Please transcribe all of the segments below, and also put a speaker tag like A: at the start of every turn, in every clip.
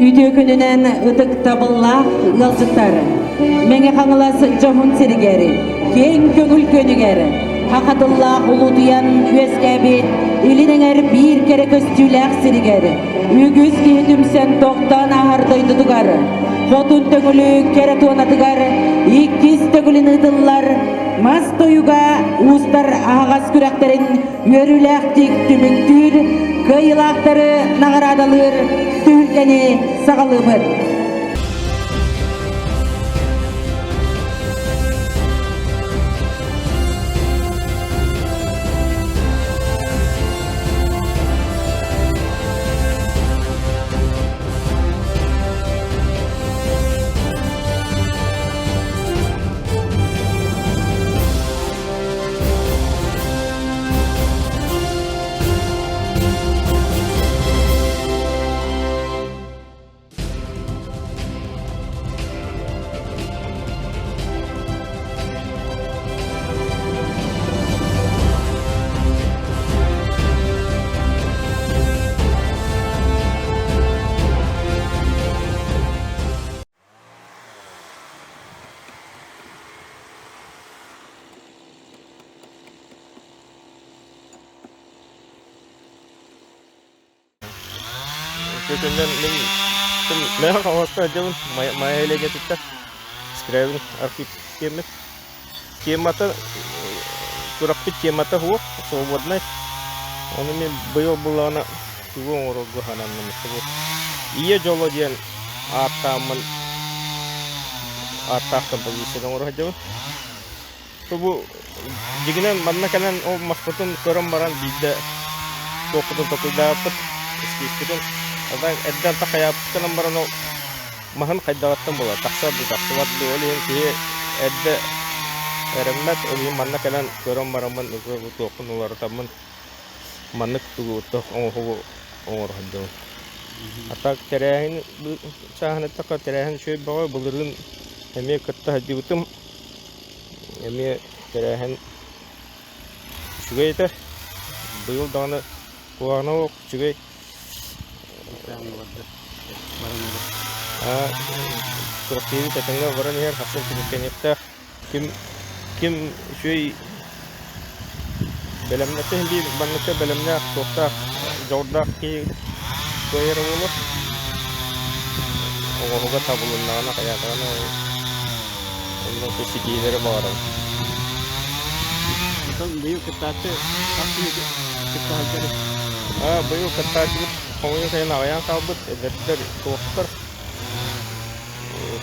A: Үтүө күнүнэн ытыктабыллаах ыалдьыттар! Мэҥэ Хаҥалас дьоһун сиригэр, киэҥ көҥүл күөнүгэр, хахатыллаах улуутуйан үөскээбит Илин эҥэр биир кэрэ көстүүлээх сиригэр, үгүс киһи түмсэн тохтоон ааһар дойдутугар, Хотун Төҥүлү кэрэ туонатыгар иккис төгүлүн ыытыллар мас тойуга уустар аһаҕас күрэхтэрин үөрүүлээхтик түмүктүүр, кыайыылаахтары наҕараадалыыр түһүлгэни саҕалыыбыт.
B: Көтөннөн мин мэхэ хаҥаска сылдьабын Майа Элегетиттэн Скрябин архив киэммит. Темата күрэхпит темата суох, свободнай. Ону мин быйыл буллаҕына тугу оҥорорго сананным бу Ийэ дьоло диэн ааттааммын ааттаах композицияны оҥоро сылдьабын. Бу дьиҥинэн манна кэлэн ол маспытын көрөн баран биирдэ туохпутун толкуйдаабыппыт, эскизпитин. Эрдэ антах хайаабыт гынан баран ол маһын хайдаҕыттан буолар, тахсар дуу, тахсыбат дуу, ол иһин киһи эрдэ эрэммэт, ол иһин манна кэлэн көрөн бараммын туохпун уларытаммын маннык тугу оҥоһугу оҥоро сылдьабын. А так тэрээһин чааһын эттэххэ тэрээһин үчүгэй бөҕө, былырыын эмиэ кытта сылдьыбытым, эмиэ тэрээһин үчүгэй этэ. Быйыл даҕаны куһаҕана суох, үчүгэй. Күрэхтэһиибит этэҥҥэ баран иһэр, хассын түмүктэниэхтээх. Ким ким үчүгэй бэлэмнээх биир манныкка бэлэмнээх, суохтаах, дьоҕурдаах киһи кыайара буолуо. Оҕоһуга табылыннаҕына хайаатаҕына онно ситиһиилэри баҕарабын.
C: Оттон быйыл кыттааччы хас киһи кытта сылдьарый?
B: Быйыл кыттааччыбыт хомойуох иһин аҕыйаан хаалбыт, эдэрдэр суохтар.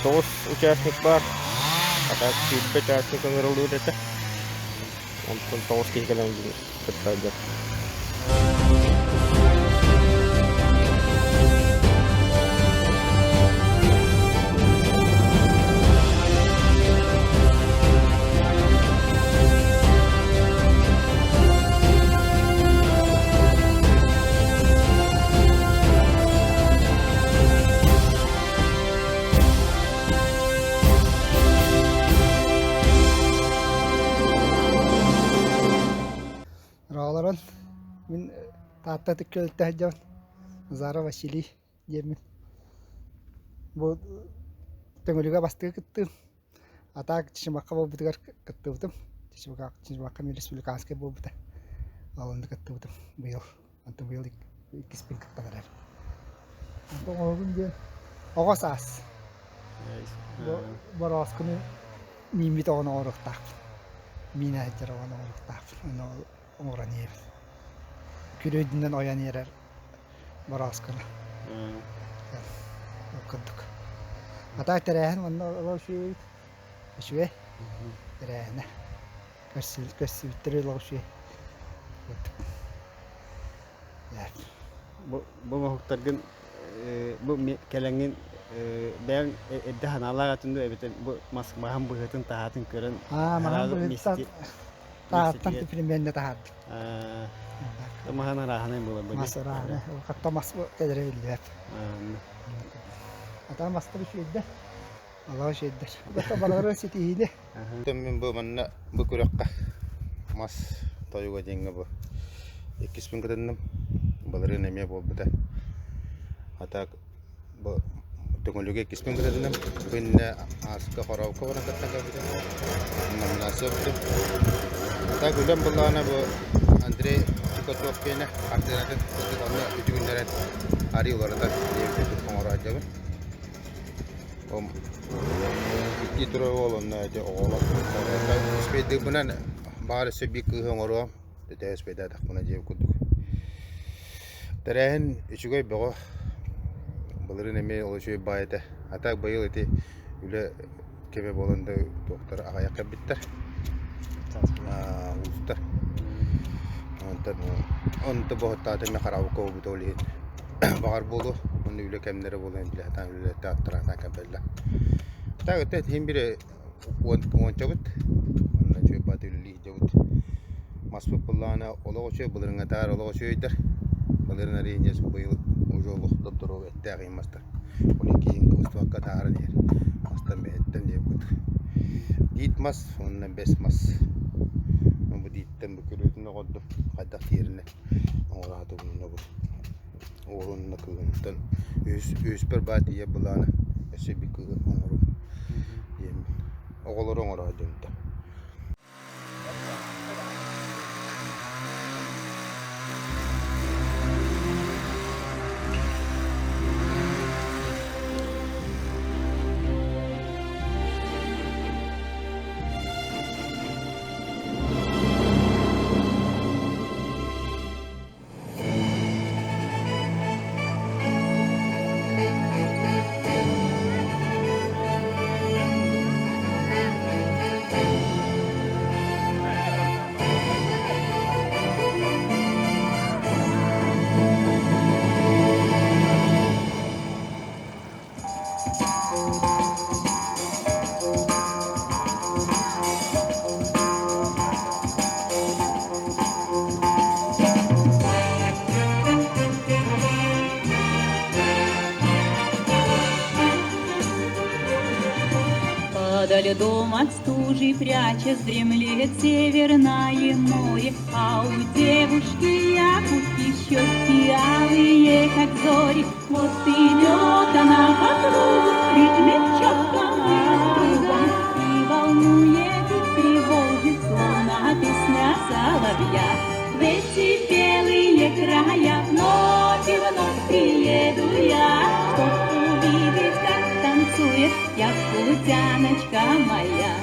B: Тоҕус участник баар, а так 20 участник ыҥырыллыбыт этэ. Онтон тоҕус киһи кэлэн кытта сылдьар.
D: Олорон мин Таатта ытык күөлтэ сылдьабын. Назаров Василий диэммин. Бу Төҥүлүгэ бастакы кыттыым. А так Чычымахха буолбутугар кыттыбытым. Чычымахха республиканскай буолбута. Ол онно кыттыбытым быйыл. Онтон быйыл иккиспин кыттан эрэр. Онтон оҕобун диэн оҕо саас. Бу борооскуну мииммит оҕону оҥоруохтаахпын. Миинэ сылдьар оҕону оҥоруохтаахпын. Ону оҥорон иһэбин. Күрүөйдүнэн ойон иһэр борооскуну. Ол курдук. А так тэрээһин онно олох үчүгэй эбит. Үчүгэй тэрээһинэ. Көрсүбүттэрэ олох үчүгэй.
C: Бу бу оҥоһуктаргын бу кэлэҥҥин бэйэҥ эрдэ санаалаах этиҥ дуо эбэтэр бу мас маһын быһыытын таһаатын көрөн
D: Аа маһын быһыытын таһааттан примерно таһаардым.
C: Маһын арааһынай буолар бу
D: Мас арааһынай. Хатта мас кэлэрэ биллибэт. Ата мастар үчүгэйдэр. Алаа үчүгэйдэр. Барылары ситиһиини.
E: Мин бу манна бу күрэххэ мас тойуга диэҥҥэ бу иккиспин кытынным. Былырыын эмиэ буолбута. А так Бу Төҥүлүгэ иккиспин кытынным. Бу иннинэ ааска Хоровка баран кыттан кэлбитим. Номинация ылбытым. Так үлэм былаана бу Андрей Чикачев киэнэ хартыынатын курдук онно үтүгүннэрэн арыы уларытан диэбит оҥоро сылдьабын. Икки турар уол онно ити оҕолор успейдыырбынан баар өссө биир кыыһы оҥоруом. Ити успейдаатахпына диэбит курдук. Тэрээһин үчүгэй бөҕө. Былырыын эмиэ ол үчүгэй баай этэ. А так быйыл ити үлэ кэмэ буолан да туохтар аҕыйах кэлбиттэр. Уустар. Онтон онто боһуттаата эмиэ хараабыкка буолбута ол иһин баҕар буолуо. Онно үлэ кэмнэрэ буолан билэ сатаан үлэлэттэ аттара сатаан кэлбэллэр. Так это иһин бире уончабыт. Онно үчүгэй бааты үлэлии сылдьабыт. Маспыт былаана олох үчүгэй, былырыҥҥатаар олох үчүгэйдэр. Былырыын арыйан быйыл уже олох доп-доруобай эттээх иһин мастар. Ол иккиһин кыбыстыбакка таһааран иһэр. Мастан бэһиттэн диэбит. Диит мас уонна бэс мас. Бу дииттэн бу күрүөтүн оҕордум. Хайдах тиэринэ оҥораатыбын бу. Уолун кыыһыттан үһүс үһүспэр баа тиийэр былаана өссө биир кыыһы оҥоруу диэммин. Оҕолору оҥороот дьонтон.
F: Подо льдом от стужи прячась дремлет северное море, А у девушки якутки щеки алые, как зори. Вот идет она по кругу, в ритме четком и И волнует и тревожит, словно песня соловья. В эти белые края вновь и вновь приеду я, Чтоб увидеть, как танцует якутяночка моя.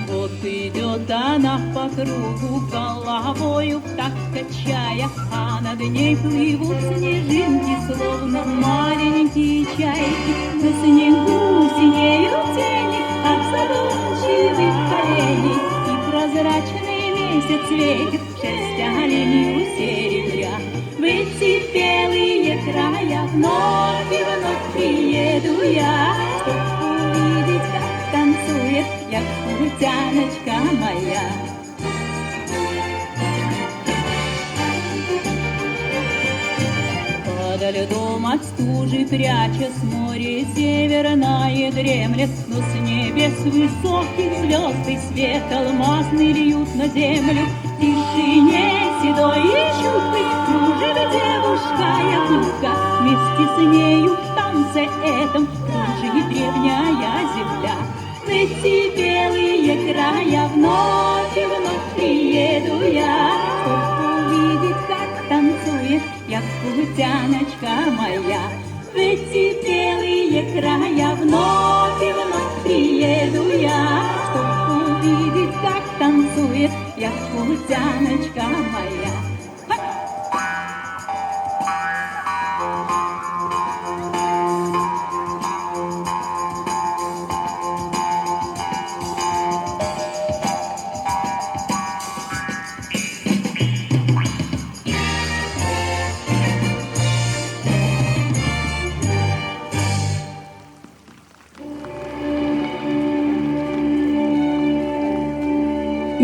F: Вот идет она по кругу, головою в такт качая, А над ней плывут снежинки, словно маленькие чайки. На снегу синеют тени от задумчивых оленей, И прозрачный месяц светит шерсть оленью серебря. В эти белые края вновь и вновь приеду я, Чтоб увидеть, как танцует якутяночка моя. Подо льдом от стужи прячась море северное дремлет, Но с небес высоких звезд и свет алмазный льют на землю. В тишине седой и щуплый кружит девушка якутка, Вместе с нею в танце этом кружит древняя земля. В эти белые края вновь и вновь приеду я, Чтоб увидеть, как танцует якутяночка моя. В эти белые края вновь и вновь приеду я, Чтоб увидеть, как танцует якутяночка моя.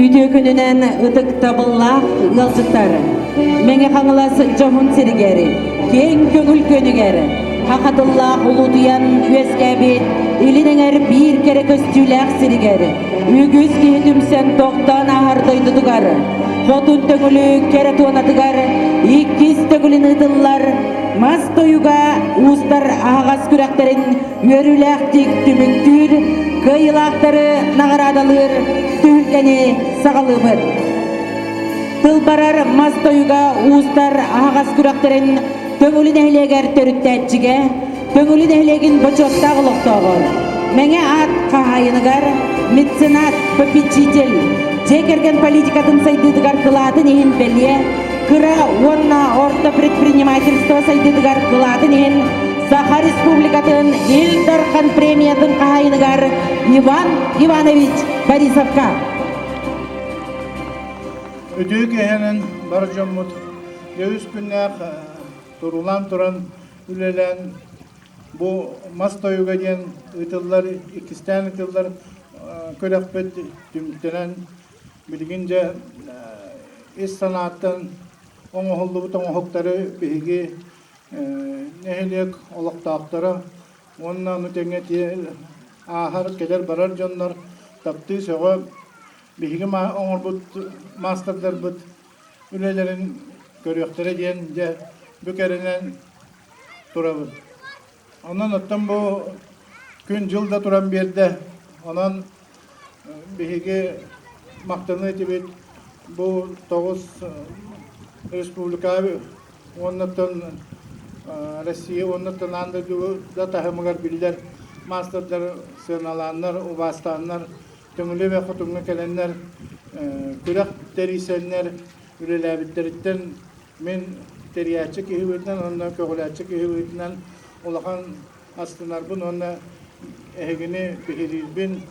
A: Үтүө күнүнэн ытыктабыллаах ыалдьыттар, Мэҥэ Хаҥалас дьоһун сиригэр, киэҥ көҥүл күөнүгэр, хахатыллаах улуутуйан үөскээбит Илин эҥэр биир кэрэ көстүүлээх сиригэр, үгүс киһи түмсэн тохтоон ааһар дойдутугар. Хотун Төҥүлү кэрэ туонатыгар иккис төгүлүн ыытыллар мас тойуга уустар аһаҕас күрэхтэрин үөрүүлээхтик түмүктүүр, кыайыылаахтары наҕараадалыыр түһүлгэни саҕалыыбыт. Тыл барар мас тойуга уустар аһаҕас күрэхтэрин Төҥүлү нэһилиэгэр төрүттээччигэ, Төҥүлү нэһилиэгин бочуоттаах олохтооҕор, Мэҥэ аат хаһаайыныгар, меценат, попечитель, дьиэ кэргэн политикатын сайдыытыгар кылаатын иһин бэлиэ, кыра уонна орто предпринимательство сайдыытыгар кылаатын иһин Саха Республикатын Ил Дархан премиятын хаһаайыныгар Иван Иванович Борисовка.
G: Үтүө киэһэнэн бар дьоммут үс күннээх турулаан туран үлэлээн бу мас тойуга диэн ыытыллар иккистээн ыытыллар күрэхпит түмүктэнэн билигин дьэ ис санааттан оҥоһуллубут оҥоһуктары биһиги нэһилиэк олохтоохторо уонна ону тэҥэ ааһар кэлэр-барар дьоннор таптыы сөҕө биһиги оҥорбут маастардарбыт үлэлэрин көрүөхтэрэ диэн дьэ бүк эрэнэн турабын. Онон оттон бу күн-дьыл да туран биэрдэ. Онон биһиги махтаныы этибит бу тоҕус республика уоннаттан Россия уоннаттан аан дойду да таһымыгар биллэр маастардар сыаналааннар, убаастааннар Төҥүлү хотуҥҥа кэлэннэр күрэх тэрийсэннэр үлэлээбиттэриттэн мин тэрийээччи киһи быһыытынан уонна көҕүлээччи киһи быһыытынан улахан астынарбын уонна эһигини биһириирбин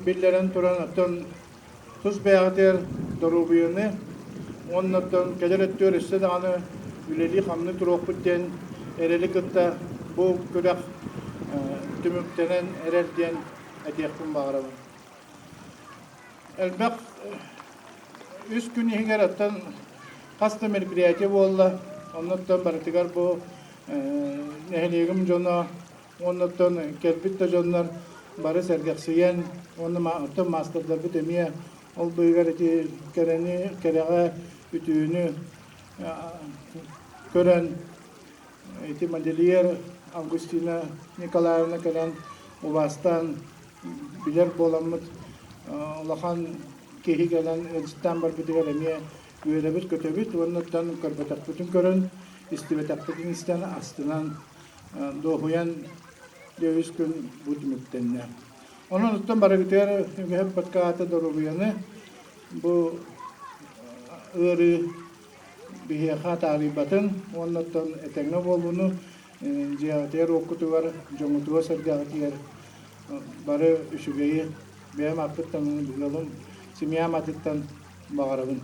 G: биллэрэн туран оттон тус бэйэҕитигэр доруобуйаны уонна оттон кэлэр өттүгэр өссө даҕаны үлэлии-хамныы туруохпут диэн эрэли кытта бу күрэх түмүктэнэн эрэр диэн этиэхпин баҕарабын. Элбэх үс күн иһигэр оттон хас да мероприятие буолла. Оннуттан барытыгар бу нэһилиэгим дьоно уоннуттан кэлбит да дьоннор бары сэргэхсийэн уонна оттон маастардарбыт эмиэ ол быыһыгар ити кэрэни, кэрэҕэ, үтүөнү көрөн Ити модельер Августина Николаевна кэлэн убаастаан билэр буоламмыт улахан киһи кэлэн ыалдьыттаан барбытыгар эмиэ үөрэбит-көтөбүт уонна көрбөтөхпүтүн көрөн, истибэтэхпитин истэн астынан, дуоһуйан дьэ үс күн бу түмүктэннэ. Онон оттон барыгытыгар үгэһэ подкаата доруобуйаны бу ыарыы биһиэхэ таарыйбатын уонна оттон этэҥҥэ буолууну дьиэҕитигэр-уоккутугар, дьоҥҥутугар-сэргэҕитигэр бары үчүгэйи бэйэм ааппыттан ыалым, семьям атыттан баҕарабын.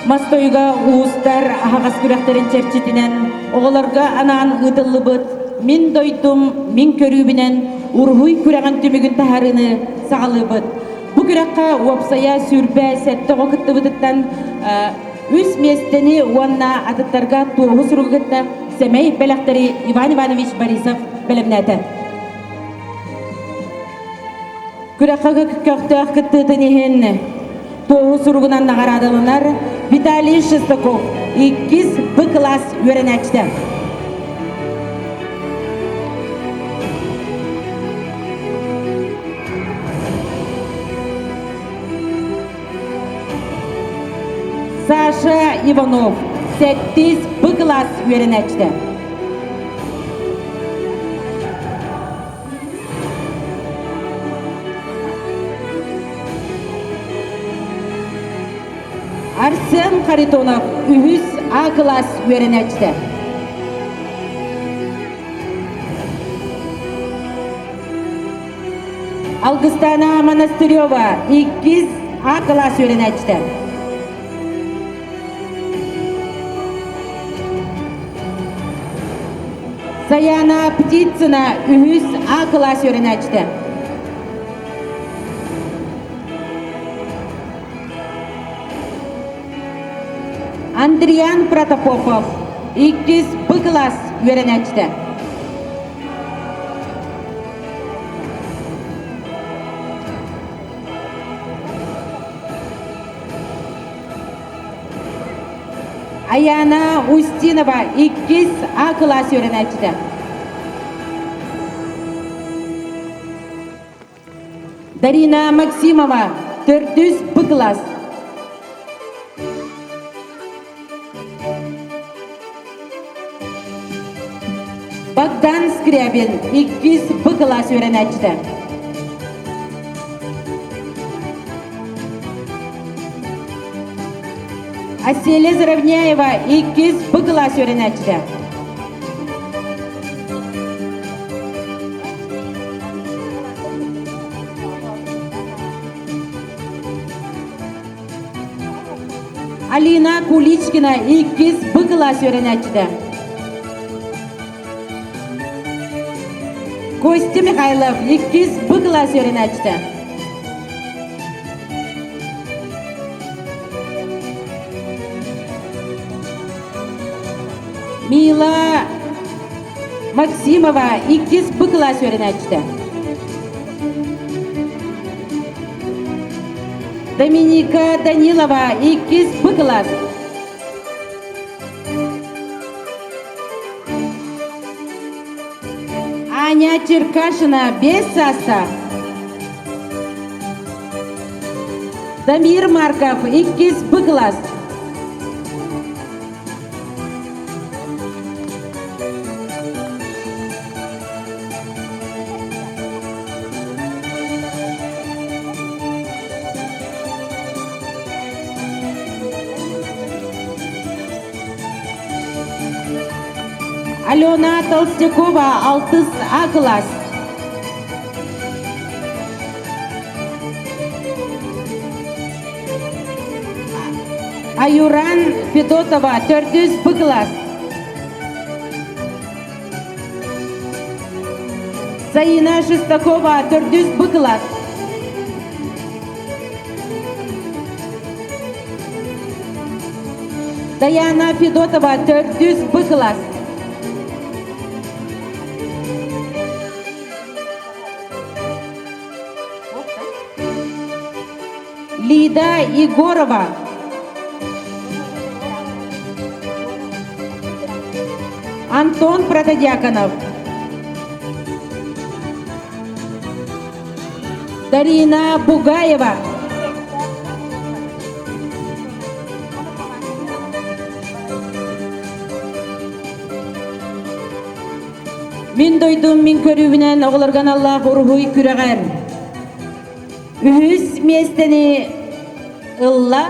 A: Мас тойуга уустар аһаҕас күрэхтэрин чэрчитинэн оҕолорго анаан ыытыллыбыт Мин дойдум, мин көрүүбүнэн уруһуй күрэҕин түмүгүн таһаарыыны саҕалыыбыт. Бу күрэххэ уопсайа 27 оҕо кыттыбытыттан үс миэстэни уонна атыттарга туоһу суругу кытта сэмэй бэлэхтэри Иван Иванович Борисов бэлэмнээтэ. Күрэххэ көхтөөх кыттыытын иһин туоһу суругунан наҕараадаланар Виталий Шестаков, иккис Б кылаас үөрэнээччитэ. Саша Иванов, сэттис Б кылаас үөрэнээччитэ. Арсен Харитонов үһүс А кылаас үөрэнээччитэ. Алгыстана Монастырева иккис А кылаас үөрэнээччитэ. Саяна Птицына үһүс А кылаас үөрэнээччитэ. Андриан Протопопов иккис Б кылаас. үөрэнээччитэ. Аяна Устинова иккис А кылаас үөрэнээччитэ. Дарина Максимова төрдүс Б кылаас. Богдан Скрябин иккис Б кылаас үөрэнээччитэ. Аселя Заровняева иккис Б кылаас үөрэнээччитэ. Алина Куличкина иккис Б кылаас үөрэнээччитэ. Костя Михайлов иккис Б кылаас үөрэнээччитэ. Мила Максимова иккис Б кылаас үөрэнээччитэ. Доминика Данилова иккис Б кылаас. Аня Черкашина 5 саастаах. Дамир Марков иккис Б кылаас. Алена Толстякова, алтыс А класс. Аюран Федотова, төрдүс Б класс. Заина Шестакова, төрдүс Б класс. Даяна Федотова, төрдүс Б класс. Лида Егорова. Антон Протодьяконов. Дарина Бугаева. Мин дойдум мин көрүүбүнэн оҕолорго аналлаах уруһуй күрэҕэр үһүс миэстэни ылла.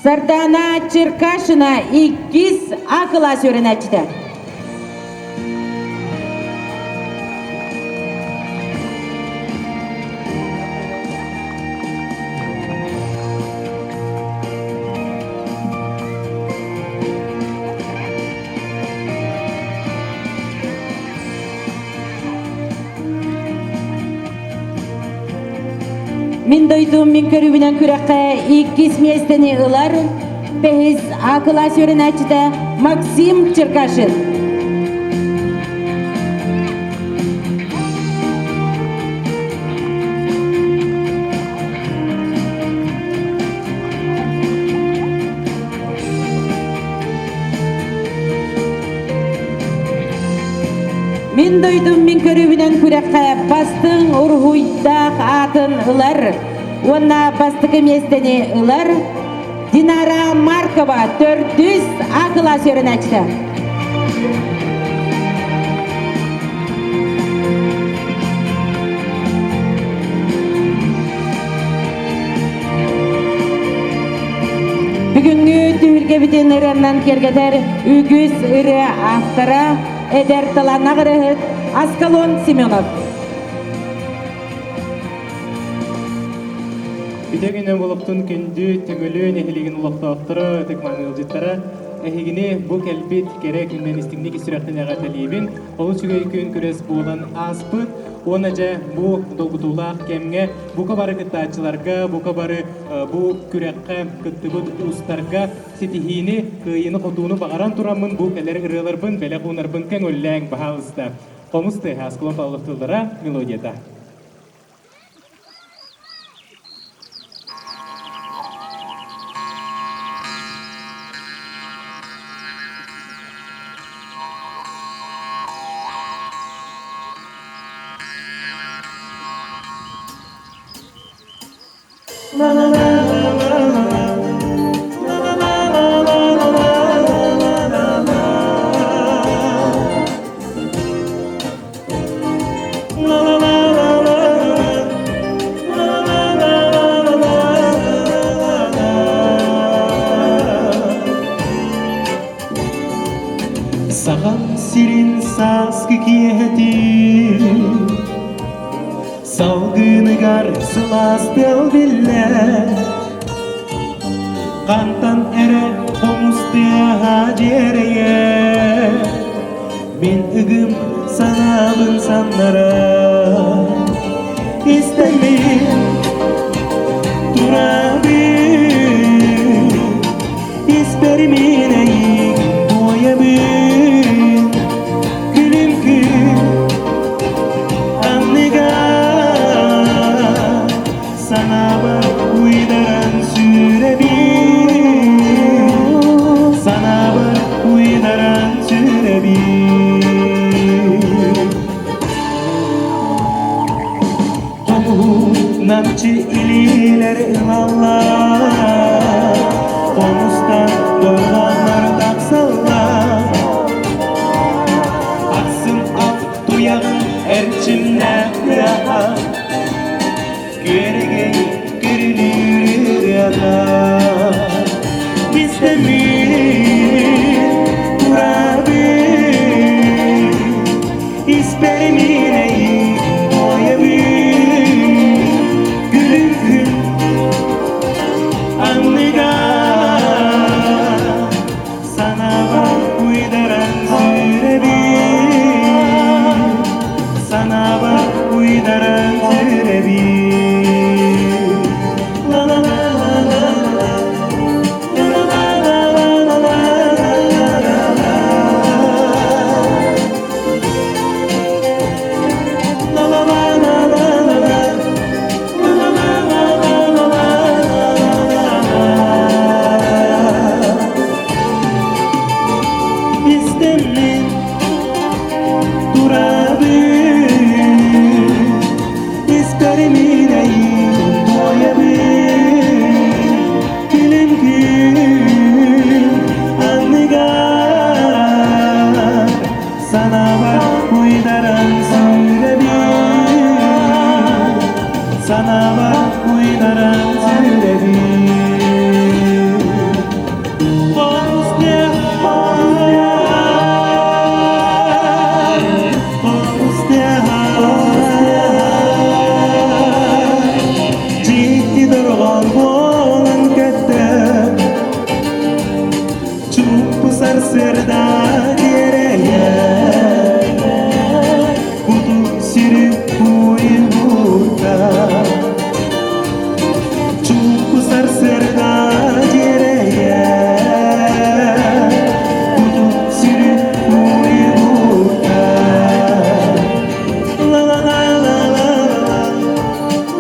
A: Сардана Черкашина иккис А кылаас үөрэнээччитэ. Мин дойдум мин көрүүбүнэн күрэххэ иккис миэстэни ылар бэһис А кылаас үөрэнээччитэ Максим Черкашин. Мин дойдум мин көрүүбүнэн күрэххэ бастыҥ уруһуйдаах аатын ылар уонна бастакы миэстэни ылар Динара Маркова төрдүс А кылаас үөрэнээччитэ. Бүгүҥҥү түһүлгэбитин ырыаннан киэргэтэр үгүс ырыа автора, эдэр талааннаах ырыаһыт Аскалон Семенов.
H: Үтө күнүн булуктун күндү Төҥүлү нэһилиэгин олохтоохторо, ытык-мааны ыалдьыттара, эһигини бу кэлбит кэрэ күннэн истиҥник сүрэхтэн эҕэрдэлиибин. Олус үчүгэй күн күрэс буолан ааспыт. Уонна дьэ бу долгутуулаах кэмҥэ бука бары кыттааччыларга, бука бары бу күрэххэ кыттыбыт уустарга ситиһиини, кыайыыны-хотууну баҕаран тураммын бу кэлэр ырыаларбын, бэлэх уунарбын көҥүллээҥ, баһаалыста. Хомус тыаһа, Склон Павлов тыллара, мелодията.
I: Сахан сирин сааскы киэһэтин Салгыныгар сылаас тыал биллэр, Хантан эрэ хомус тыаһа дьиэрэйэр, Мин ыгым санаабын саннарар. Истэммин турабын, Испэр мин эйигин буойабын, Күлүм күн Анныгар санаабар уйдаран сүүрэбин, санаабар уйдаран сүүрэбин. Хомуһу намчы илиилэр ылаллар, хомустан дорҕооннор тахсаллар. Ахсым ат туйаҕын эрчимнээх тыаһа, күөрэгэй күрүлүүр ырыата. Истэммин турабын, испэр мин эйигин туойабын, күлүм күн анныгар Санаабар уйдаран сүүрэбин, санаабар уйдаран сүүрэбин. Ла-ла-ла-ла-ла-ла, ла-ла-ла-ла-ла-ла-ла-ла. Ла-ла-ла-ла-ла-ла, ла-ла-ла-ла-ла-ла-ла-ла. Истэммин турабын, испэр мин эйигин туойабын, күлүм күн анныгар санаабар уйдаран сүүрэбин, санаабар уйдаран сүүрэбин. Дьикти дорҕоон буолан көттө Чуумпу сарсыарда тиэрэйэ Куту сири уйбута Чуумпу сарсыарда дьиэрэйэ Куту сири уйбута Ла-ла-ла-ла-ла-ла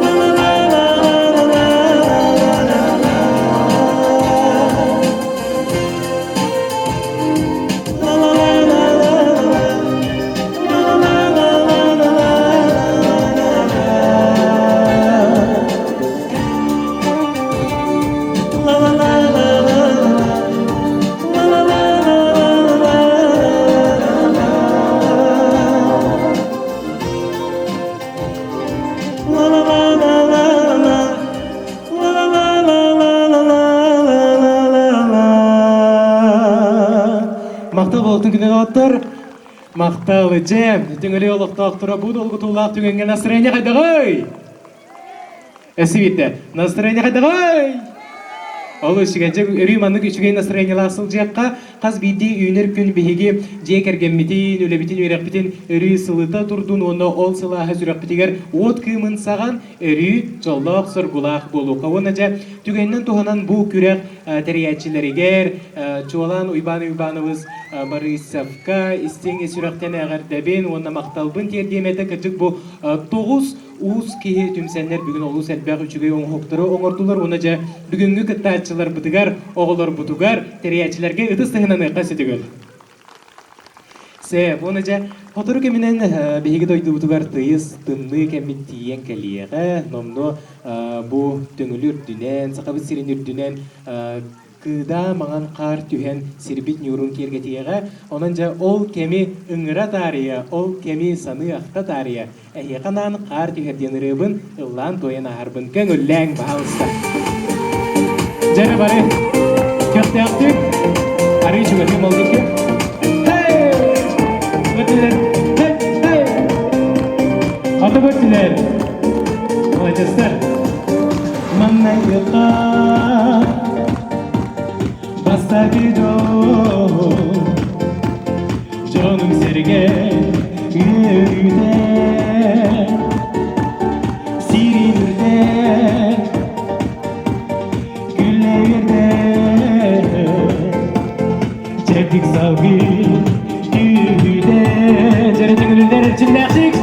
I: Ла-ла-ла-ла-ла-ла-ла-ла
H: Махтал буолтун күнү Махтал дьэ, түҥүлүй олохтоохторо бу долгутуулаах түгэҥҥэ настроение хайдаҕый? Эсибиттэ. Настроение хайдаҕый? Ол үчүгэйдик өрүү маннык үчүгэй настроениелаах сылдьыахха, хас биирдии үүнэр күн биһиги дьиэ кэргэммитин, үлэбитин, үөрэхпитин өрүү сылыта турдун уонна ол сылааһы сүрэхпитигэр уот кыымын саҕан өрүү дьоллоох-соргулаах буолуохха. Уонна дьэ түгэнинэн туһанан бу күрэх тэрийээччилэригэр чуолаан Уйбаан Уйбаанабыс Барысовка истиҥ сүрэхтэн эҕэрдэбин уонна махталбын тиэрдиэм этэ. Кырдьык бу тоҕус уус киһи түмсэннэр бүгүн олус элбэх үчүгэй оҥоһуктары оҥордулар уонна дьэ бүгүҥҥү кыттааччыларбытыгар, оҕолорбутугар, тэрийээччилэргэ ытыс таһынаныахха сөтүгүл. Сэ, уонна дьэ сотору кэминэн биһиги дойдубутугар тыйыс тымныы кэммит тиийэн кэлиэҕэ. Номнуо бу Төҥүлү үрдүнэн, Сахабыт сирин үрдүнэн кыыдаа маҥан хаар түһэн сирбит ньуурун киэргэтиэҕэ. Онон дьэ ол кэми ыҥыра таарыйа, ол кэми саныы-ахта таарыйа, эһиэхэ анаан хаар түһэр диэн ырыабын ыллаан-туойан ааһарбын көҥүллээҥ, баһаалыста. Дьэ эрэ бары көхтөөхтүк арыы чугаһыы молдикки. Hey! Өтүлэр! Hey! Hey! Хоту көттүлэр! Маладьыастар! Маҥнайгыта бастакы дьол дьонум сэргэ үөрүүтэ сирин үрдэ күллэрдэ чэбдик салгын түүтэ дьэрэ түҥүлүлэр эрчимнээхтик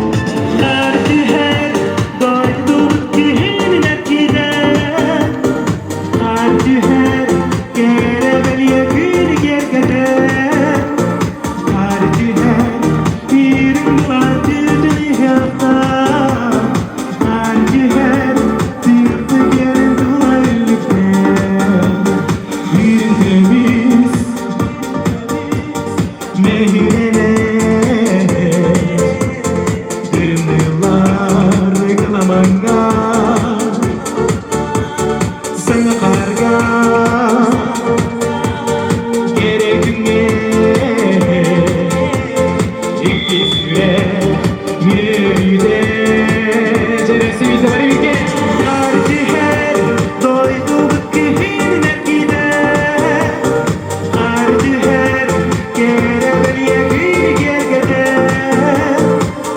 I: Хаар түһэр дойдум күһүнүнэн киирэр Хаар түһэр кэрэ бэлиэ күн киэргэтэр Хаар түһэр үрүҥ лааччытын ыһыахтаах Хаар түһэр сырдык тула үллүктэр Үрүҥ көмүс Дойдубут күһүнүнэн киирэр Хаар түһэр, кэрэ бэлиэ күнү киэргэтэр.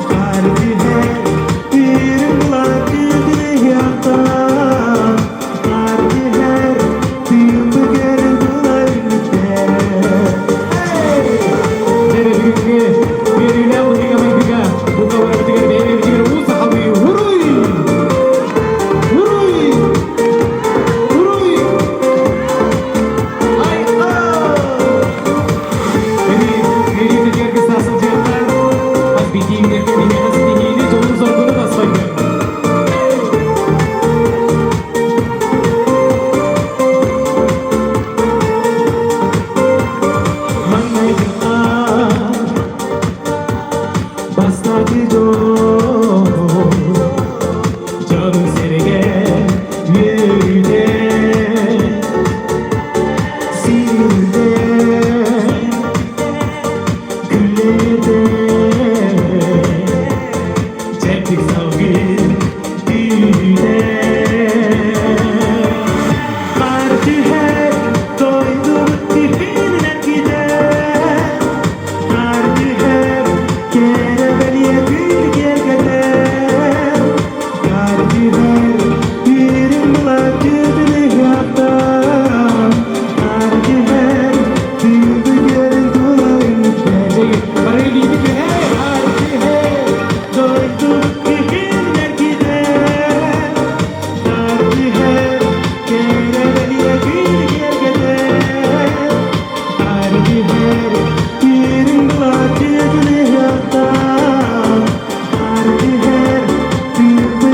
I: Хаар түһэр, үрүҥ былааччытын ыһыахтаан. Хаар түһэр, тыымпы кэрэ тула үллүктэр.
H: Дьэ бүгүҥҥү үөрүүлээх быһыыга-майгыга бука барыбытыгар бэйэ-бэйэбитигэр уу сахалыы уруй! Уруй! Уруй!
I: Бастакы дьол дьону сэргэ үөрүүтэ сирдэ күллэрдэ чэбдик салгын түүнэ хаар түһэр дойдубут күһүнүнэн киирэр хаар түһэр кэрэ бэлиэ күн киэргэтэр хаар түһэр үрүҥ былааччытын ыһыахтаан хаар түһэр тыынтыгарын тула Хаар түһэр дойдубут күһүнүнэн киирэр хаар түһэр кэрэ бэлиэ күн киэргэтэр хаар түһэр үрүҥ былааччытын ыһыахтаан хаар түһэр тыымпы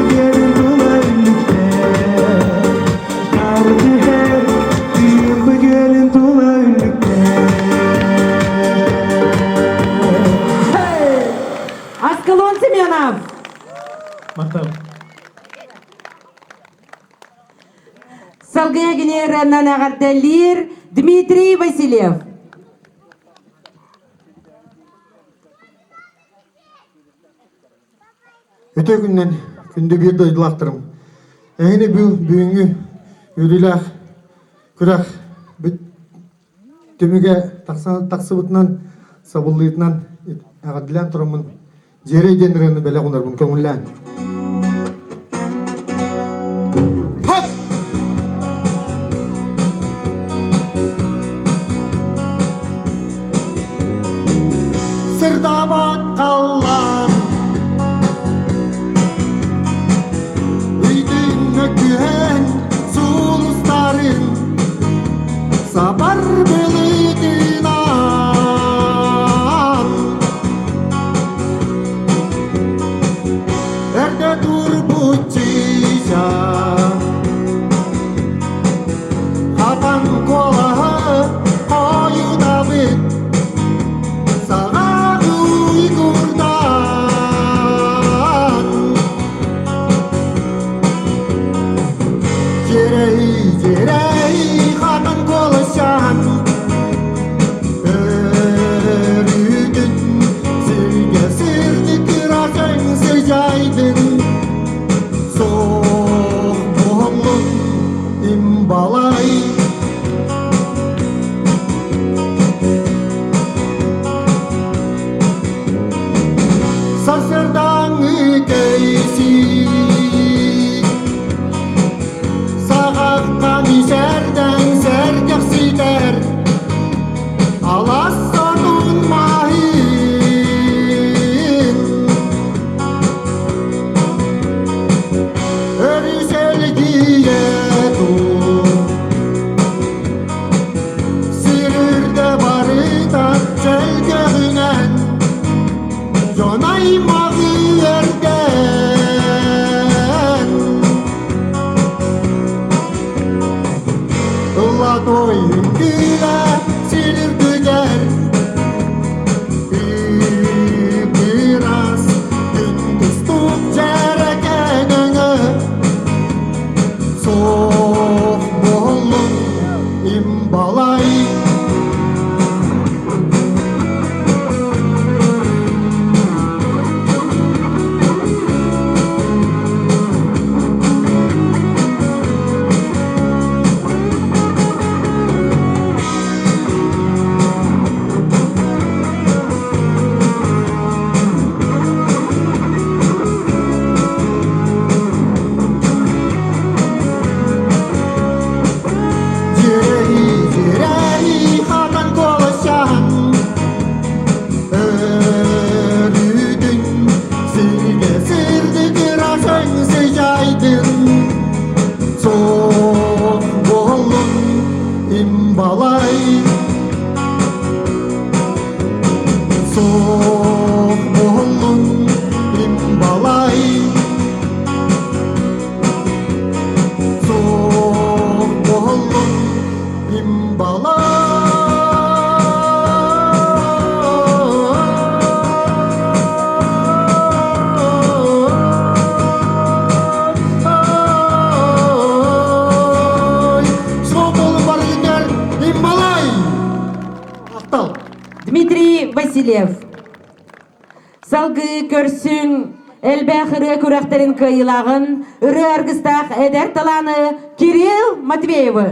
I: тула үллүктэр хаар түһэр тыымпы күөлүн тула үллүктэр
A: Аскалон Семенов!
H: Махтал.
A: Салгыы генерынан эҕэрдэлиир Дмитрий Васильев.
J: Үтүө күнүнэн күндү биир дойдулаахтарым! Эһини бүгүҥҥү үөрүүлээх Күрэх түмүгэ тахсыбытынан, сабыллыытынан эҕэрдэлээн тураммын Дьиэрэй диэн ырыаны бэлэх уунарбын көҥүллээн. Сырдаабат халлаан Ыйдыҥҥа күһэн сулустарын Сабар былытынан Эрдэ турбут чыыча Хатан куолаһа хойутабыт Саҕа уйгурдаан Дьэрэй, дьэрэй, хатан куоласаан Өрүүтүн сиргэ сирдик ыратын сыдьаайдын Суох буоллун имбалай Сарсыардааҥҥы кэйсии Саҕахха мисэрдэн сэргэхситэр Алас сотун маһын Өрүс элгийэ тур Сир үрдэ барыта чэлгэҕинэн Дьон аймаҕы эрдэн Ылла-той үҥкүүлэ сир үрдүгэр Ыраас күн кустук дьэрэкээн өҥө Суох буоллун имбалай. Дьирэһи хатан куоласаһан Өрүүтүн сиргэ сирдик ырасаҥ сыдьаайдын Суох буоллун имбалай Суох буоллун имбалай Суох буоллун имбалай. Суох буоллун барыгытыгар имбалай! Махтал!
A: Дмитрий Васильев. Салгыы көрсүҥ элбэх ырыа күрэхтэрин кыайыылааҕын ырыа аргыстаах эдэр талааны Кирилл Матвеевы.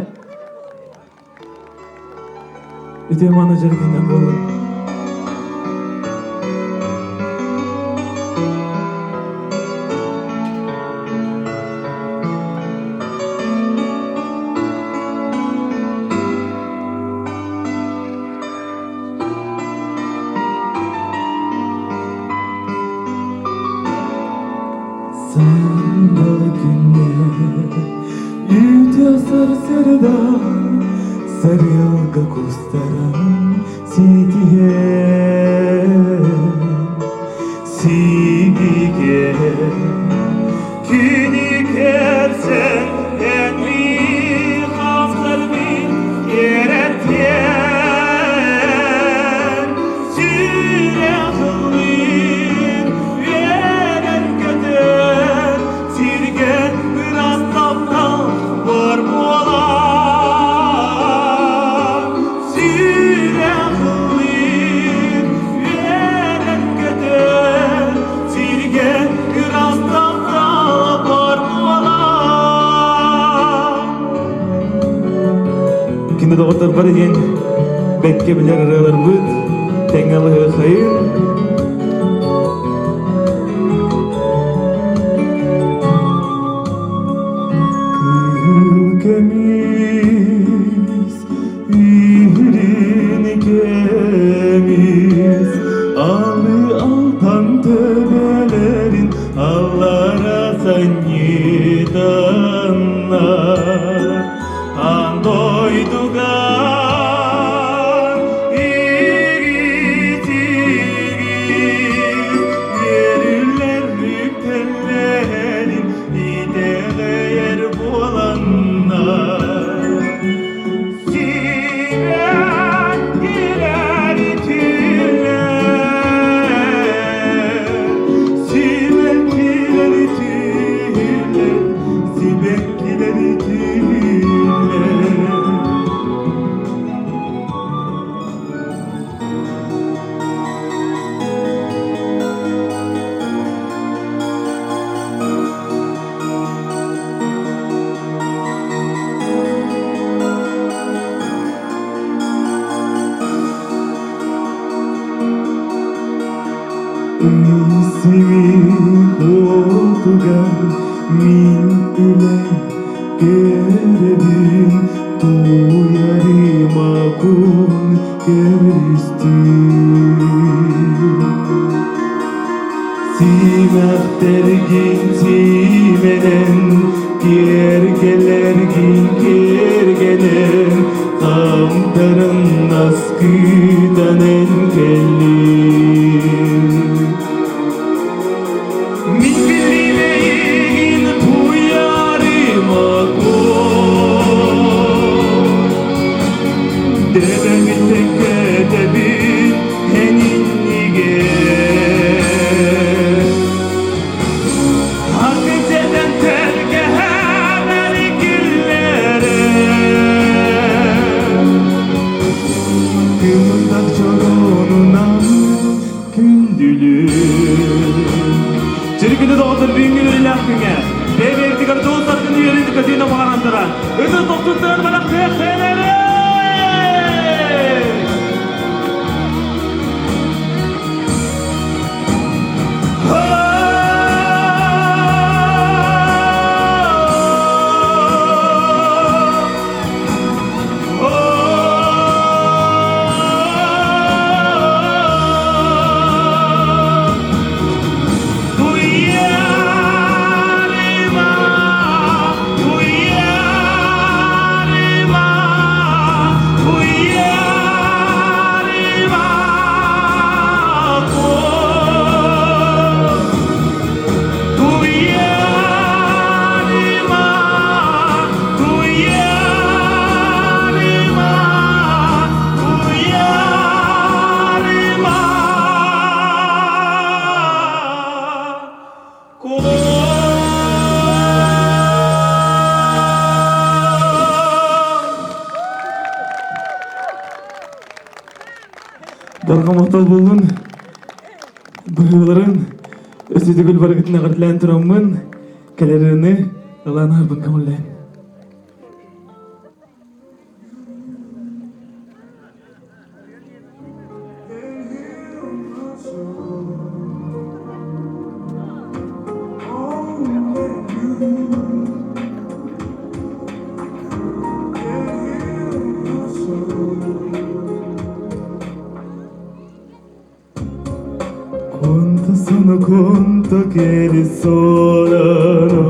I: Үтүө мааны дьарыгынан буолун. Сандал күннэр үтүө сарсыарда сарыалга кустаран ситиһэн сибигэ күнү көрсөн эн хамсарбын кэрэтиэн сүрэх ыллыыр үөрэр-көтөр сиргэ ыраас таптал бар буолар.
H: Күндү доҕоттор бары диэн бэккэ билэр ырыаларбыт тэҥҥэ ылыһыахайын. Кыһыл көмүс Үүрүн көмүс алы алтан төбөлөрүн аллара санньытаннар аан дойдуга игитигит үөрүлэр үктэллэрин итэҕэйэр буоланнар Сибэккилэр түллэр, сибэккилэр түллэр, сибэккилэр түллэр. Исими хотугар мин үлэ көрөбүн туйарыма кун көрүстүм Симэхтэргин сиимэнэн, киэргэлэргин киэргэнэн, хамтарын аскыытан эн кэллиҥ. Мин биллим эйигин туйарыма куо, Дэбэҥин тэҥкэтэбин эн иннигэр. Акы-дьэдэн тэлгэһэбэр киллэрэн, Кымындах чороонунан күндүлүн. Чирикини доҕоттор бүгүҥҥү үөрүүлээх күҥҥэ бэйэ-бэйэбитигэр дьол-саргыны үөрүүнү көтүүнү баҕаран туран, ытыс тохтуттан барахтыахтыын Туйаарыма, туйаарыма, туйаарыма, Туйаарыма, туйаарыма, туйаарыма. Барҕа махтал буоллун. Быһыыларын өссө төгүл барыгытын эҕэрдэлээн тураммын, кэлэрини ылан аһарбын көҥүллээн. Quanto sono conto che risuonano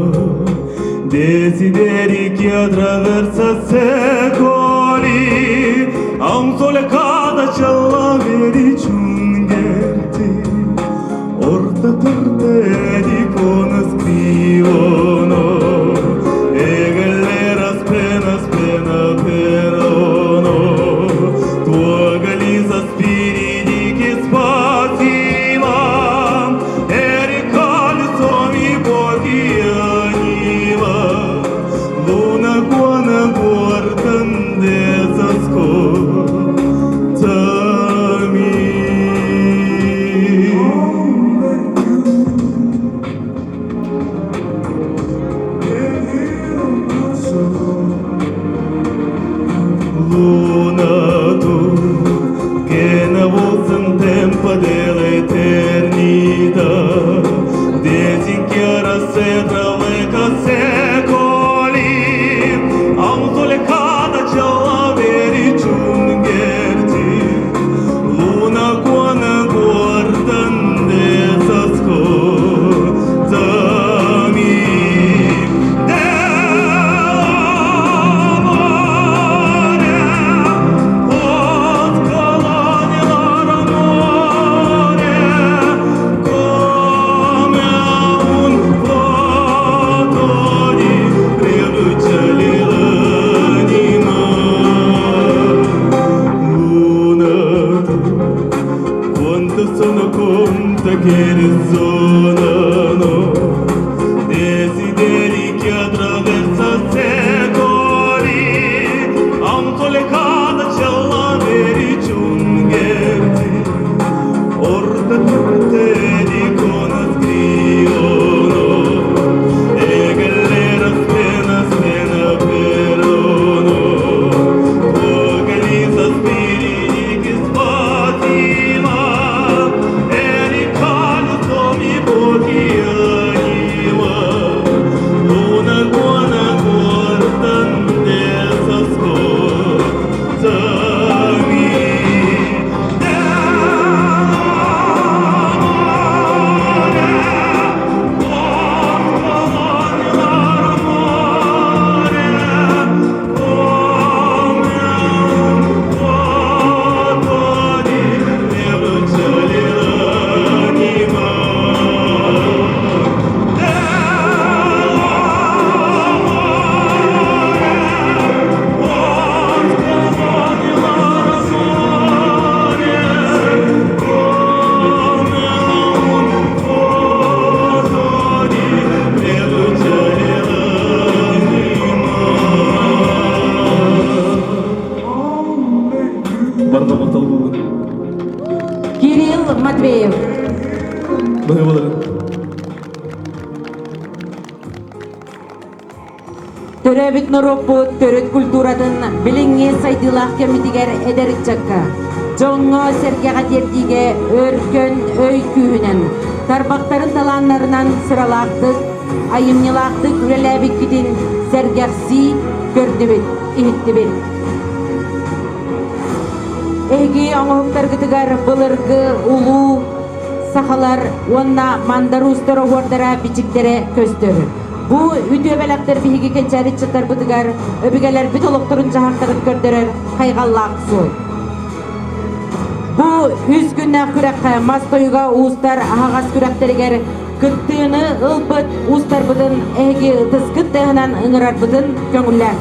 H: desideri che attraversa secoli a un sole cada ce veri giungerti orta per te dicono scrivono e galera spena spena perono tua galisa spiriti che spaziva e ricolsomi pochi anima luna buona guardande sasco.
K: Барҕа махтал буолун.
A: Кирилл Матвеев.
K: Баһыыбаларын.
A: Төрөөбүт норуоппут төрүт культуратын билиҥҥи сайдыылаах кэммитигэр эдэр ыччакка, дьоҥҥо-сэргэҕэ тиэрдиигэ өркөн өй күүһүнэн, тарбахтарын талааннарынан сыралаахтык, айымньылаахтык үлэлээбиккитин сэргэхсии көрдүбүт, иһиттибит. Эһиги оҥоһуктаргытыгар былыргы улуу сахалар уонна мандар уустар оһуордара бичиктэрэ көстөр. Бу үтүө бэлэхтэр биһиги кэнчээри ыччаттарбытыгар өбүгэлэрбит олохторун-дьаһахтарын көрдөрөр хайҕаллаах суол. Бу үс күннээх күрэххэ мас тойуга уустар аһаҕас күрэхтэригэр кыттыыны ылбыт уустарбытын эһиги ытыскыт тыаһынан ыҥырарбытын көҥүллээҥ.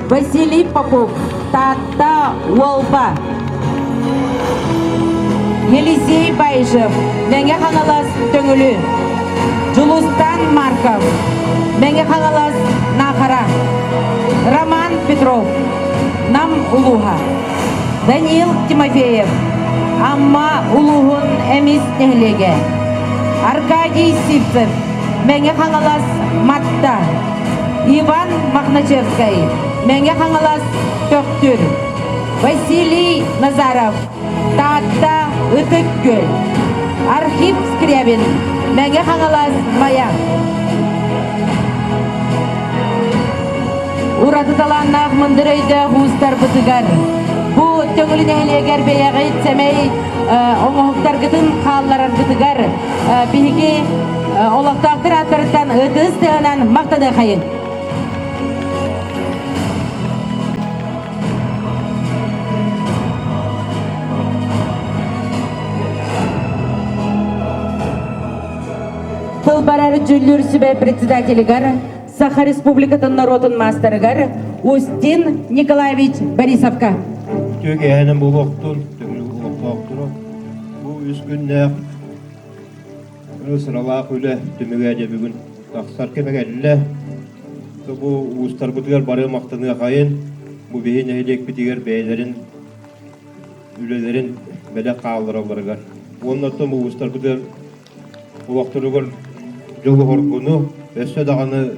A: Василий Попов, Таатта Уолба. Елисей Байжев, Мэҥэ Хаҥалас Төҥүлү. Дьулустан Марков, Мэҥэ Хаҥалас Наахара. Роман Петров, Нам улууһа. Даниил Тимофеев, Амма улууһун Эмис нэһилиэгэ. Аркадий Сивцев, Мэҥэ Хаҥалас Матта. Иван Мохначевскай, Мэҥэ Хаҥалас Төхтүр, Василий Назаров, Таатта Ытык Күөл, Архип Скрябин, Мэҥэ Хаҥалас Майа. Ураты талааннаах мындыр өйдөөх уустарбытыгар бу Төҥүлү нэһилиэгэр бэйэҕит сэмэй оҥоһуктаргытын хааллараргытыгар биһиги олохтоохтор ааттарыттан ытыс тыаһынан махтаныахайын. Тыл барар дьүүллүүр сүбэ председателигэр Саха Республикатын норуотун маастарыгар Устин Николаевич Борисовка.
L: Үтүө киэһэнэн буолуохтун, төҥүлү олохтоохторо. Бу үс күннээх сыралаах үлэ түмүгэ дьэ бүгүн тахсар кэмэ кэллэ. Бу уустарбытыгар бары махтаныахайын, бу биһи нэһилиэкпитигэр бэйэлэрин үлэлэрин бэлэх хаалларалларыгар. Уонна оттон бу уустарбытыгар олохторугар дьолу-соргуну, өссө даҕаны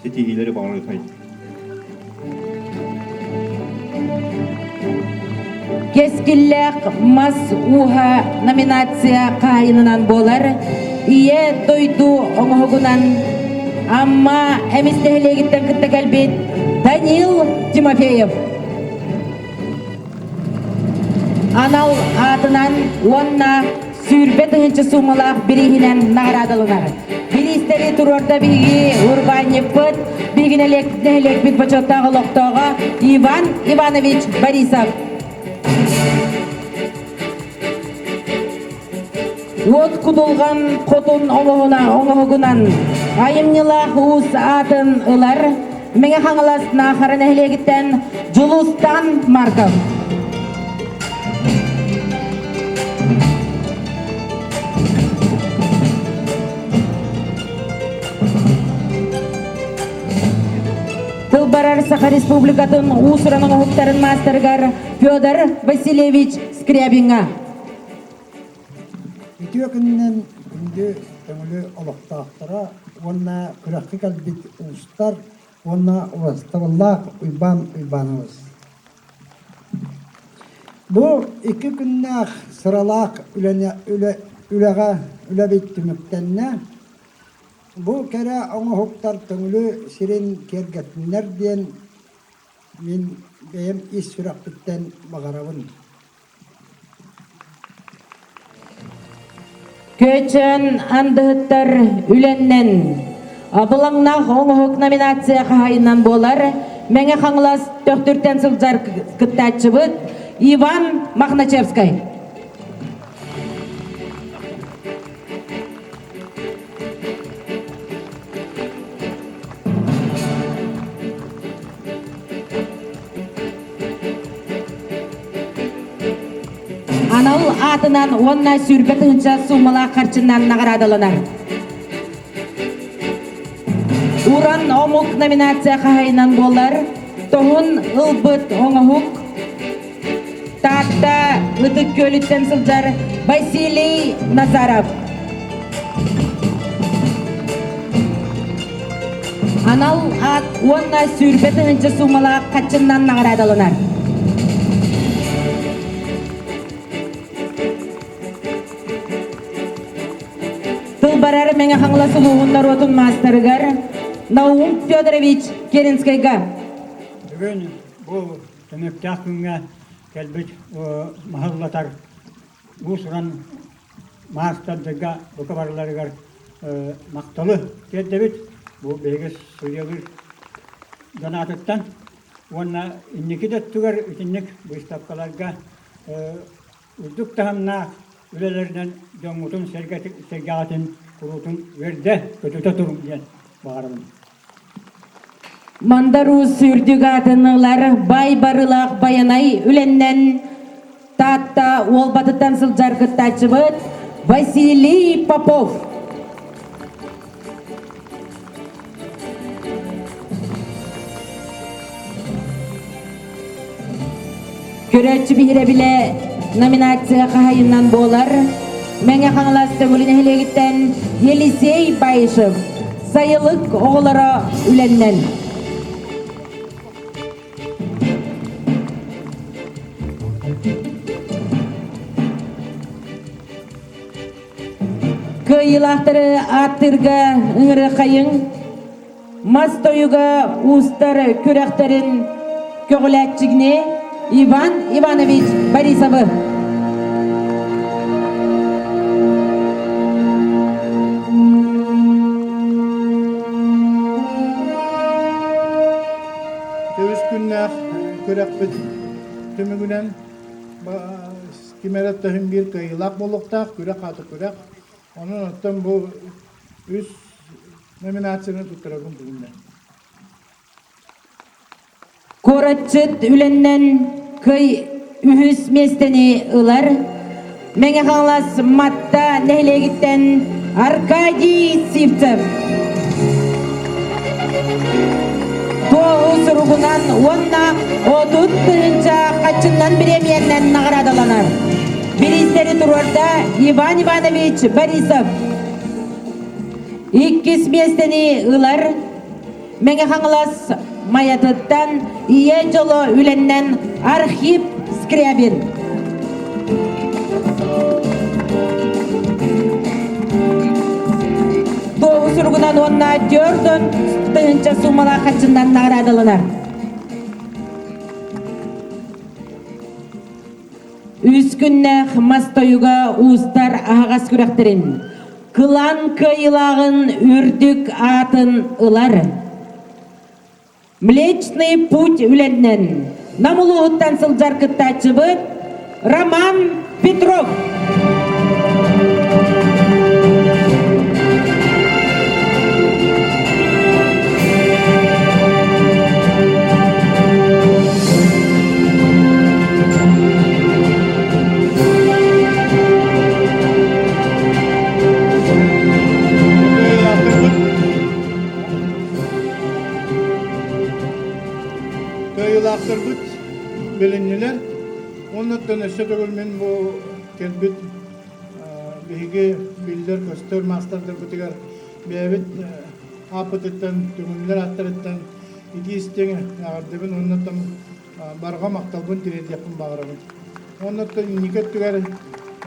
L: ситиһиилэри баҕарыахайын.
A: Кэскиллээх мас ууһа номинация хаһайынынан буолар Ийэ дойду оҥоһугунан Амма Эмис нэһилиэгиттэн кытта кэлбит Данил Тимофеев. Анал аатынан уонна 20 000 суумалаах бирииһинэн наҕараадаланар. Бириистэри туруорда биһиги урбаанньыппыт, биһиги нэһилиэкпит бочуоттаах олохтооҕо Иван Иванович Борисов. Уот кутулҕан хотун оҥоһуна оҥоһугунан айымньылаах уус аатын ылар Мэҥэ Хаҥалас Наахара нэһилиэгиттэн Дьулустан Марков. Тыл барар Саха Республикатын уус-уран оҥоһуктарын маастарыгар Федор Васильевич Скрябиҥҥа.
M: Үтүө күнүнэн күндү Төҥүлү олохтоохторо уонна күрэххэ кэлбит уустар уонна убастабыллаах Уйбаан Уйбаанабыс. Бу икки күннээх сыралаах үлэни, үлэ, үлэҕэ үлэбит түмүктэннэ. Бу кэрэ оҥоһуктар Төҥүлү сирин киэргэттиннэр диэн мин бэйэм ис сүрэхпиттэн баҕарабын.
A: Көөчөөн андыһыттар үлэннэн Абылаҥнаах оҥоһук номинация хаһайынан буолар Мэҥэ Хаҥалас Төхтүртэн сылдьар кыттааччыбыт Иван Мохначевскай. Анал аатынан уонна 20 000 суумалаах харчынан наҕараадаланар. Уран омук номинация хаһайынан буолар. Тоһун ылбыт оҥоһук. Таатта Ытык Күөлүттэн сылдьар Василий Назаров. Анал аат уонна сүүрбэ тыһыынча суумалаах хаччыннан наҕараадаланар. Тыл барар Мэҥэ Хаҥалас улууһун норуотун маастарыгар Наум Федорович Керенскайга.
N: Бүгүн бу түмүктээх күҥҥэ кэлбит маһыллатар уус-уран маастардарга бука барыларыгар махталы тиэрдэбит. Бу биһиги судьялыыр дьон аатыттан уонна инники да өттүгэр итинник быыстапкаларга үрдүк таһымнаах үлэлэринэн дьоҥҥутун сэргэҕитин куруутун үөрдэ көтүтэ туруҥ диэн баҕарабын.
A: Мандар Уус үрдүк аатын ылар бай барылаах Байанай үлэннэн Таатта Уолбатыттан сылдьар кыттааччыбыт Василий Попов. Көрөөччү биһирэбилэ номинация хаһайынан буолар Мэҥэ Хаҥалас Төҥүлү нэһилиэгиттэн Елисей Баишев сайылык оҕолоро үлэннэн. Кыайыылаахтары ааттыырга ыҥырыаххайыҥ. Мас тойуга уустар күрэхтэрин көҕүлээччигини Иван Иванович Борисовы.
G: Көбүс күннээх күрэхпит түмүгүнэн ким эрэ төһүн биир кыайыылаах буолуохтаах, күрэх аата күрэх. Онон оттон бу үс номинацияны туттарабын бүгүннэ.
A: Куоратчыт үлэннэн кый үһүс миэстэни ылар Мэҥэ Хаҥалас Матта нэһилиэгиттэн Аркадий Сивцев. Туоһу суругунан уонна 30 тыһыынча хаччыннан бириэмийэннэн наҕараадаланар. Бириистэри туруорда Иван Иванович Борисов. Иккис миэстэни ылар Мэҥэ Хаҥалас Майатыттан Ийэ дьоло үлэннэн Архип Скрябин. Туоһу суругунан уонна 4 тыһыынча суумалаах хаччыннан наҕараадаланар. Үс күннээх мас тойуга уустар аһаҕас күрэхтэрин Кылаан кыайыылааҕын үрдүк аатын ылар. Млечный путь үлэннэн Нам улууһуттан сылдьар кыттааччыбыт Роман Петров.
G: Кыайыылаахтарбыт билиннилэр. Оннуттан өссө төгүл мин бу кэлбит биһиги биллэр-көстөр маастардарбытыгар бэйэбит ааппытыттан, түҥүллэр ааттарыттан итии истиҥ эҕэрдэбин уонна барҕа махталбын тириэрдиэхпин баҕарабын. Оннуттан инники өттүгэр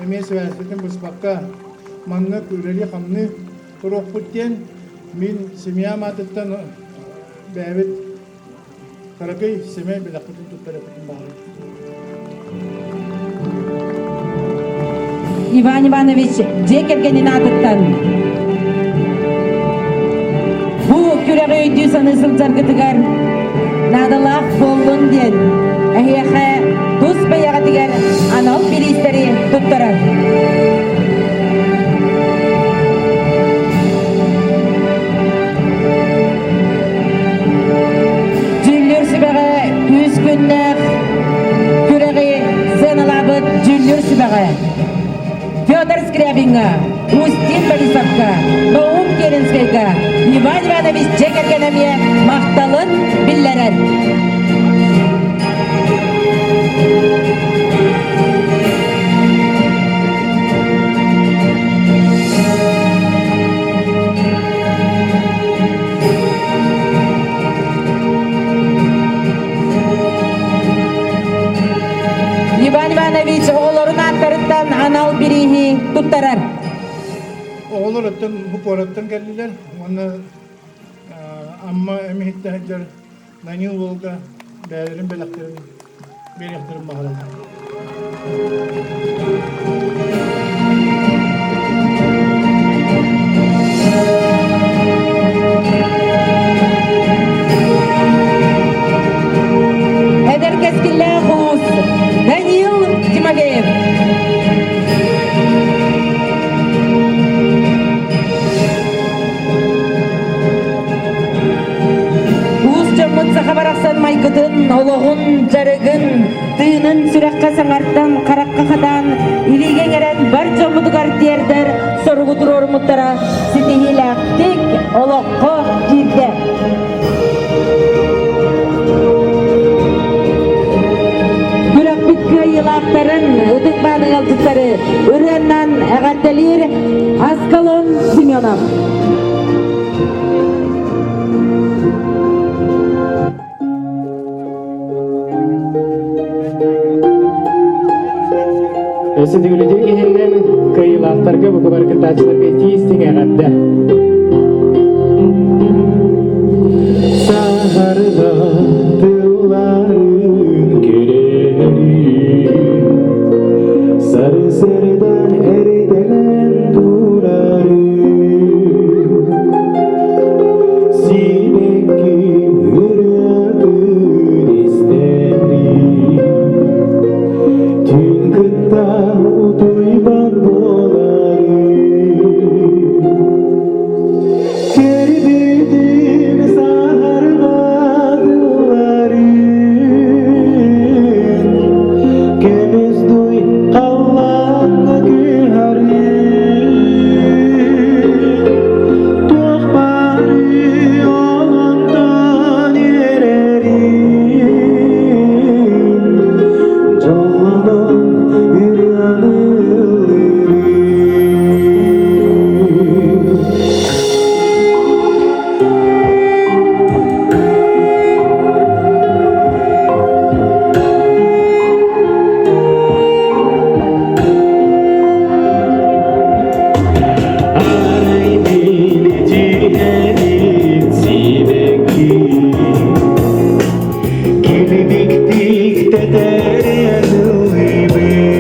G: эмиэ сибээспитин быспакка маннык үлэлии-хамныы туруохпут диэн мин семьям аатыттан бэйэбит кыракый сэмэй бэлэхпитин туттарыахпытын баҕарабын.
A: Иван Иванович дьиэ кэргэнин аатыттан бу күрэҕи өйдүү саныы сылдьаргытыгар наадалаах буоллун диэн эһиэхэ тус бэйэҕитигэр анал бириистэри туттарар. Дьүүллүүр сүбэҕэ үс күннээх күрэҕи сыаналаабыт дьүүллүүр сүбэҕэ Федор Скрябиҥҥа, Устин Борисовка, Наум Керенскайга Иван Иванович дьиэ кэргэн эмиэ махталын биллэрэр. туттарар.
G: Оҕолор оттон бу куораттан кэллилэр уонна Амма эмиһиттэ сылдьар Данил уолга бэйэлэрин бэлэхтэрин биэриэхтэрин баҕараллар.
A: Эдэр кэскиллээх уус Данил Тимофеев. Уус дьоммут саха барахсан майгытын, олоҕун, дьарыгын, тыынын сүрэххэ саҥардан, харахха хатаан, илиигэ иҥэрэн бар дьоммутугар тиэрдэр соругу туруоруммуттара ситиһиилээхтик олоххо киирдэ. Күрэхпит кыайыылаахтарын, ытык мааны ыалдьыттары ырыаннан эҕэрдэлиир Аскалон Семенов.
H: Өссө төгүлүтүк иһиннэн кыайыылаахтарга бука бары кыттааччыларга тиистиҥ эҕэрдэ. Саһарга тылларын керенин Сарысырдан эрдэлэн турарын Сибэкки ырыатын истэрин Түн кытта утуйбат буоларын Көрбүтүм саһарҕа тылларын Көмүс дуй халлааҥҥа күһэрин Туох баарый ол онтон үөрэрин Дьоллонон ырыаны ыллыырын. Арай билитиһэбит сибэкки Килбиктик тэтэрэн ыллыыбыт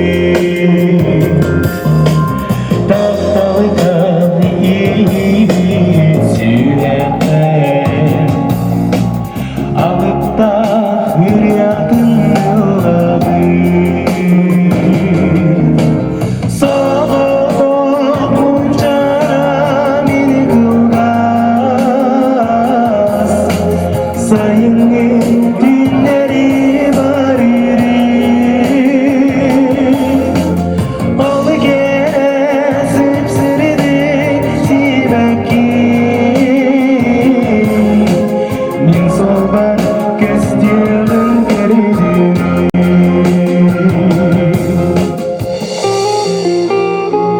H: Тапталган иэйиибит сүрэхтэн Алыптаах ырыатын ыллабыт Соҕотох мунчара мин кылгас Сайыҥҥы түүннэри барыыры Ол кэрэ сып-сырдык сибэкки Мин суолбар көстүөҕүн көрдүм.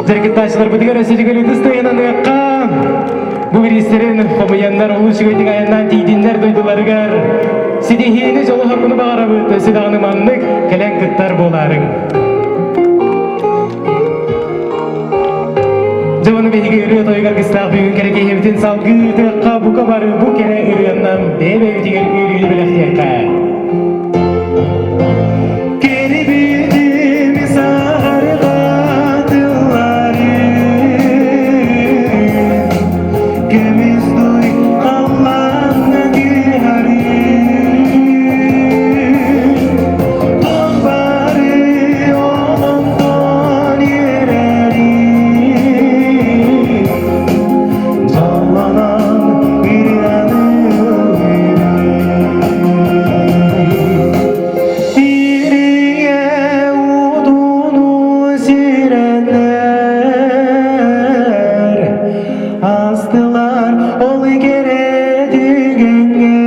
H: Дьарыктааччыларбытыгар өссө төгүл ытыс тыананыахха. Бу бириистэрин хомуйаннар улуу үчүгэйдик айаннаан тиийдиннэр дойдуларыгар. Ситиһиини дьолу-соргуну баҕарабыт. Өссө даҕаны маннык кэлэн кыттар буолаарыҥ. Дьэ ону биһиги ырыа тойугар кыстаах бүгүн кэрэ киһибитин салгыы ыытыахха, бука бары бу кэрэ ырыаннан бэйэ-бэйэбитигэр үөрүүнү бэлэхтиэххэ. Кэрибитим саһарҕа тыллары Көмүс дуй халлааҥҥа түһэрин Туох бары олонтон үөрэрин Дьоллонон ырыаны Ириҥэ утуну сирэннэр Астылар ол кэрэ түгэҥҥэ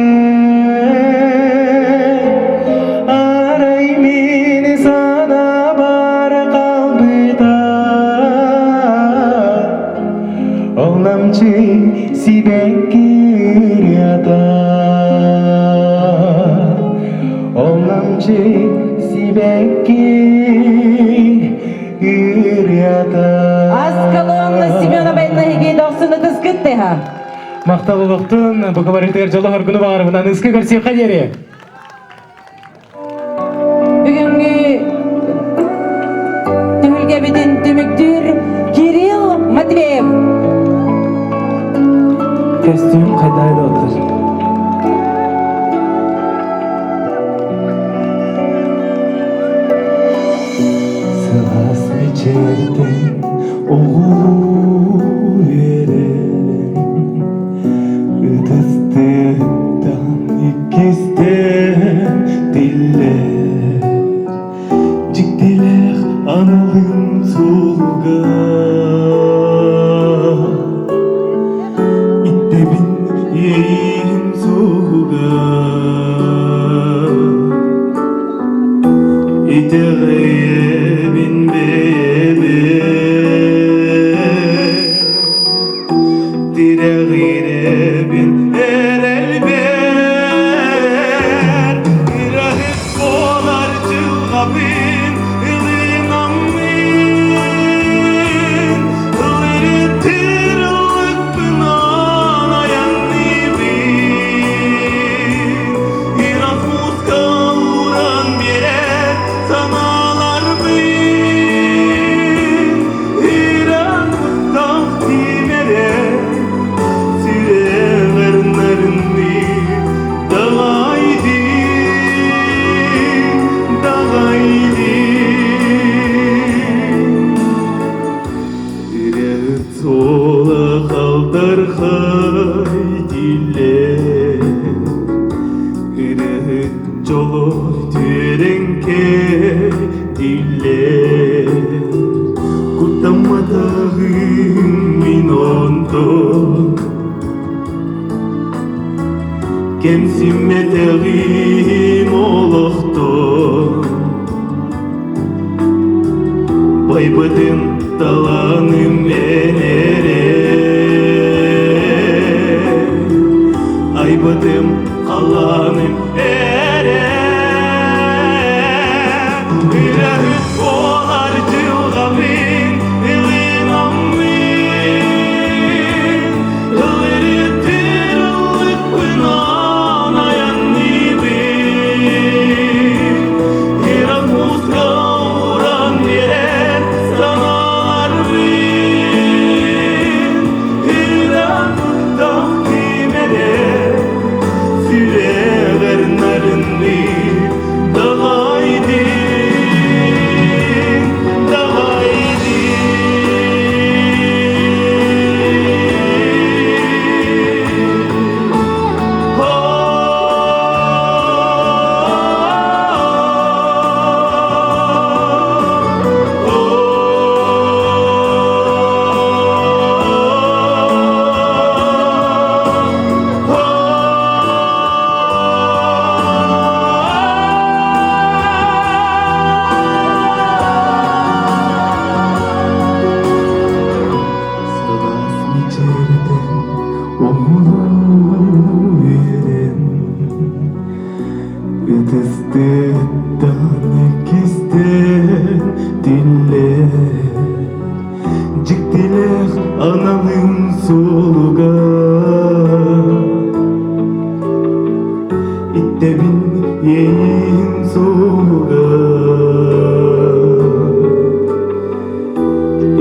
H: Арай мин санаабар хаалбыта Ол намчы сибэкки ырыата Ол намчы сибэкки ырыата.
A: кыттыһа.
H: Махтал олохтун, бу кабарытыгар дьолу хоргуну баҕарабын. Аныска көрсүөххэ диэри.
A: Бүгүҥҥү түһүлгэбитин түмүктүүр Кирилл Матвеев.
K: Костюм хайдай да отыр. Сылаас мичээрдэн оҕолуу үөрэрин Ытыстыттан иккистээн тиллэр Дьиктилээх аналым суолугар Иттэбин иэйиим суолугар Итэҕэйэбин бэйэбэр Тирэҕирэбин эрэлбэр Ыраһыт буолар дьылҕабын ылынаммын Ылырытыр ыллыкпынан айанныыбын Иракутска уран биэрэр санааларбын Иракуттах тимэрэ сүрэҕэр нарынныы Даҕайдыы, даҕайдыы Үрэх суола халтархай дииллэр Үрэх дьоло түөрэҥкэ дииллэр Куттамматаҕым мин онтон Кэмсиммэтэҕим олохтон Байбытым талааным эн эрэ Айбытым халааным эрэ Үрэхит буолар дьылҕабын ылынаммын Ылырытыр ыллыкпынан айанныыбын Иран-музга уран биэрэр санааларбын Иран кимэрэ сүрэҕэр нарынныы Даҕайдын, даҕайдын Сылаас мичээрдэн оҕолуу үөрэн Ытыстыттан иккистээн тиллэр Дьиктилээх аналым суолугар Иттэбин иэйиим суолугар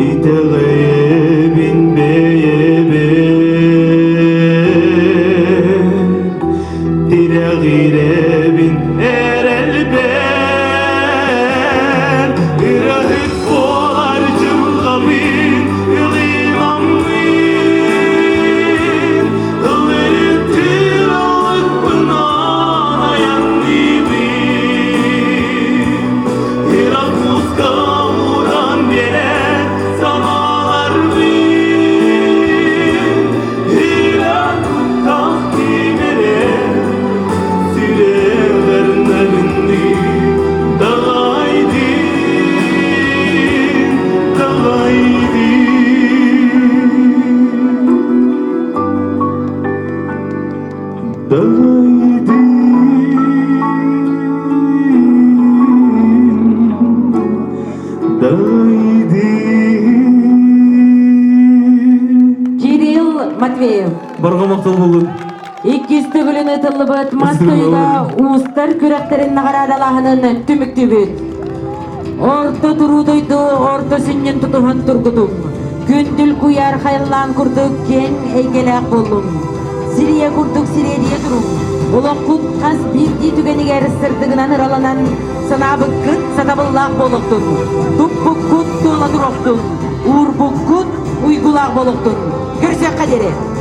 K: Итэҕэйэбин бэйэбэр Тирэҕирэбин эрэлбэр Ыраһыт буолар дьылҕабын ылынаммын Ылырытыр ыллыкпынан айанныыбын Иракутска уран биэрэр санааларбын. Барҕа махтал буоллун.
A: Иккис төгүлүн ытыллыбыт мас тойуга уустар күрэхтэрин наҕараадалааһынын түмүктүүбүт. Орто туруу дойду орто сүнньүн тутуһан тургутуҥ. Күндүл куйаар хайаллаан курдук киэҥ эйгэлээх буоллун. Сирийэ курдук сириэдийэ туруҥ. Олоххут хас биирдии түгэнигэр сырдыгынан ыраланан санаабыккыт сатабыллаах буолуохтун. Туппуккут туола туруохтун. Уурбуккут уйгулаах буолуохтун. Көрсүөххэ диэри!